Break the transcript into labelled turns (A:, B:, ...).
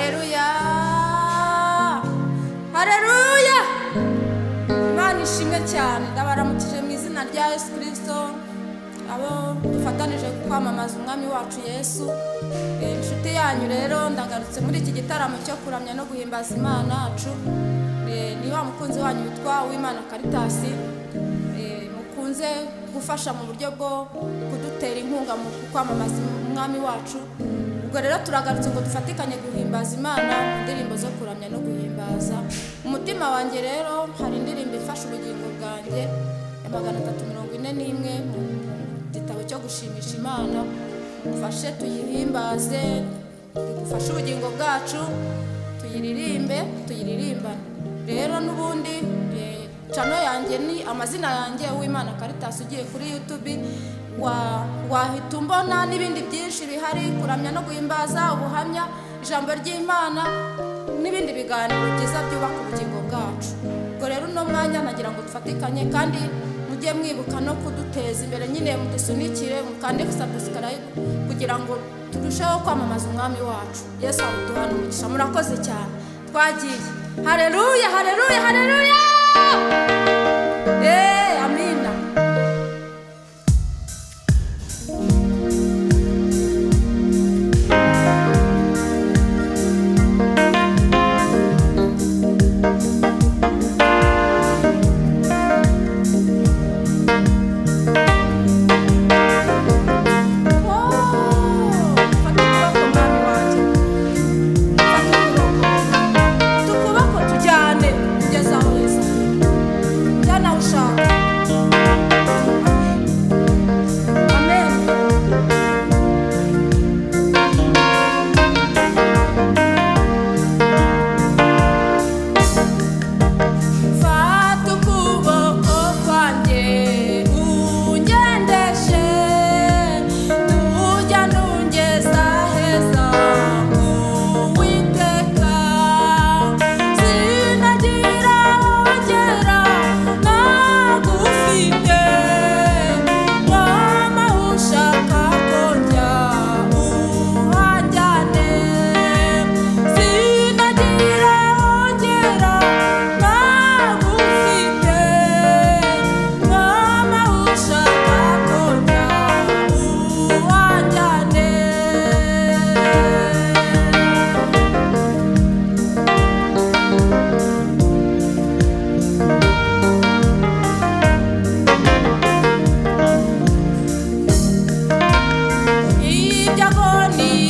A: Haleluya, haleluya! Imana ishimwe cyane. Ndabaramukije mu izina rya Yesu Kirisito, abo dufatanije kwamamaza umwami wacu Yesu. Inshuti yanyu rero, ndagarutse muri iki gitaramo cyo kuramya no guhimbaza Imana yacu. Ni wa mukunzi wanyu witwa Uwimana Karitasi. Mukunze gufasha mu buryo bwo kudutera inkunga mu kwamamaza umwami wacu. Ubwo rero turagarutse ngo dufatikanye guhimbaza Imana mu ndirimbo zo kuramya no guhimbaza. Umutima wanjye rero, hari indirimbo ifasha ubugingo bwanjye ya 341 mu gitabo cyo gushimisha Imana. Mufashe tuyihimbaze, idufashe ubugingo bwacu, tuyiririmbe, tuyiririmbane. Rero n'ubundi channel yanjye ni amazina yanjye, Uwimana Caritas. Ugiye kuri YouTube wahita umbona n'ibindi byinshi bihari: kuramya no guhimbaza, ubuhamya, ijambo ry'Imana n'ibindi biganiro byiza byubaka ubugingo bwacu. Ubwo rero uno mwanya nagira ngo dufatikanye, kandi mujye mwibuka no kuduteza imbere nyine, mudusunikire, mukande subscribe kugira ngo turusheho kwamamaza umwami wacu Yesu. Aduhana umugisha. Murakoze cyane. Twagiye. Haleluya, haleluya, haleluya! Amina. Oh, fata ukuboko, mwami wanjye, fata ukuboko, tukuboko, tujyane kugeza aho heza, jyana aho ushaka. Amen. Fata ukuboko kwanjye ungendeshe, tujya ntungeza heza Uwiteka. Sinagira aho ngera ntagufite, wama ushaka ko njya uhanjyane. Sinagira aho ngera ntagufite, wama ushaka ko njya uhanjyane. Ibyago ni